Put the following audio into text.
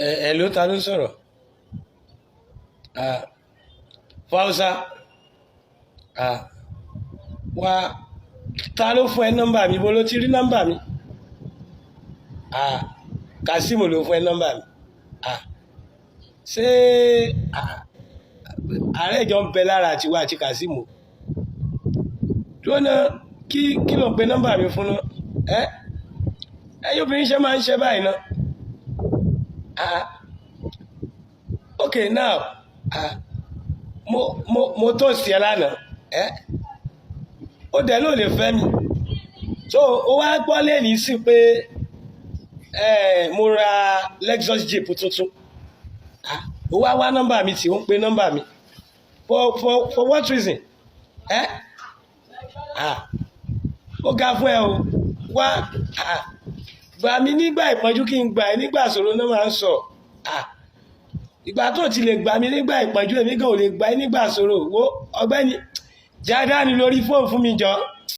Ẹ ló, ta ló ń sọ̀rọ̀? Ah, Fausa. Ah, wá, ta ló fún ẹ nọ́mbà mi? Bó ló ti rí nọ́mbà mi? Ah, Kazeem ló fún ẹ nọ́mbà mi? Ah, ṣé ààrẹ ìjọ ń bẹ lára àtiwá àti Kazeem dúró náà? Kí ló ń pe nọ́mbà mi fún náà? Ẹ ẹ̀yin obìnrin ṣe máa ń ṣe báyìí náà. Ah, okay, now, ah, mo tó sí ẹ lánàá, ẹ ó dẹ̀ ló lè fẹ́ mi, so ó wá gbọ́ lẹ́yìn sí pé ẹ mo ra Lexus Jeep tuntun. Ah, ó wá wá nọ́mbà mi tí ó ń pe nọ́mbà mi for what reason? Ẹ ah, ó ga fún ẹ o. Wá, ah, gbà mí nígbà ìpọ́njú kí n gbà ẹ́ nígbà ìṣòro náà máa ń sọ. Ah, ìgbà tó ti lè gbà mí nígbà ìpọ́njú, èmi gan ò lè gbà ẹ́ nígbà ìṣòro. Wo, ọ̀gbẹ́ni, jáde ní lórí fóònù fún mi jọ.